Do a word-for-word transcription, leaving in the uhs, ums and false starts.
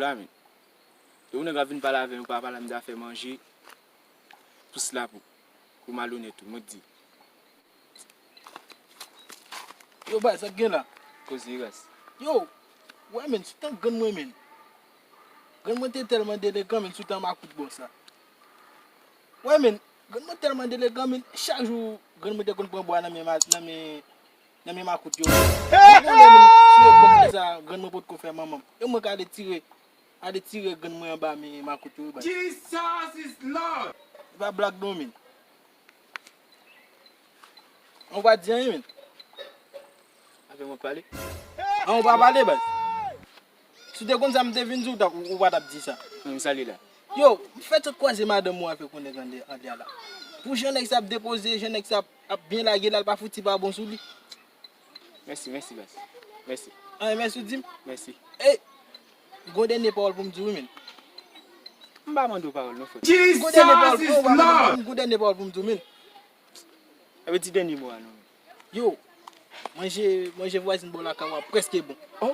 la, men. Lè yon nèg ap vin pale avè m, ou pa pale avè m zafè manje, pous la pou, pou malonèt ou, mwen di. Yo, baz, sa k gen la? Koze ras. Yo, wè, men, sou tan grann mwen, men. Grann mwen te tèlman delegan, men, sou tan makout bò sa. Wè, men, grann mwen tèlman delegan, men, chak jou, grann mwen te konn pran bwa nan men, ma- nan men, nan men makout yo. Mwen konnen, men, sou epòk sa, grann mwen potko fè manman m. E mwen k ale tire, ale tire grann mwen anba men makout yo, wi, baz. Jesus is Lord! E pa blag non, men. An, ou pa di anyen, men. Avè mwen pale. An, ou pa pale, baz. Si w te konn sa m te vin di w, ta- ou pa t ap di sa. Mwen, m salye la. Yo, m fè tout kwaze madanm ou avèk yon nèg anlè, anlè a la. Pou jan nèg sa ap depoze, jan nèg sa ap, ap byen lage la, l pa fouti pa bon sou li. Mèsi, mèsi, baz. Mèsi. An, mèsi w di m? Mèsi. Ey, m gon dènye pawòl pou m di w, wi, men. M pa mande w pawòl, non, frè. M gon dènye pawòl, oh, m gon dènye pawòl pou m di w, men. Sa vle di dènye mo a, non, men. Yo, manje, manje vwazin bò lakay ou a prèske bon. Oh.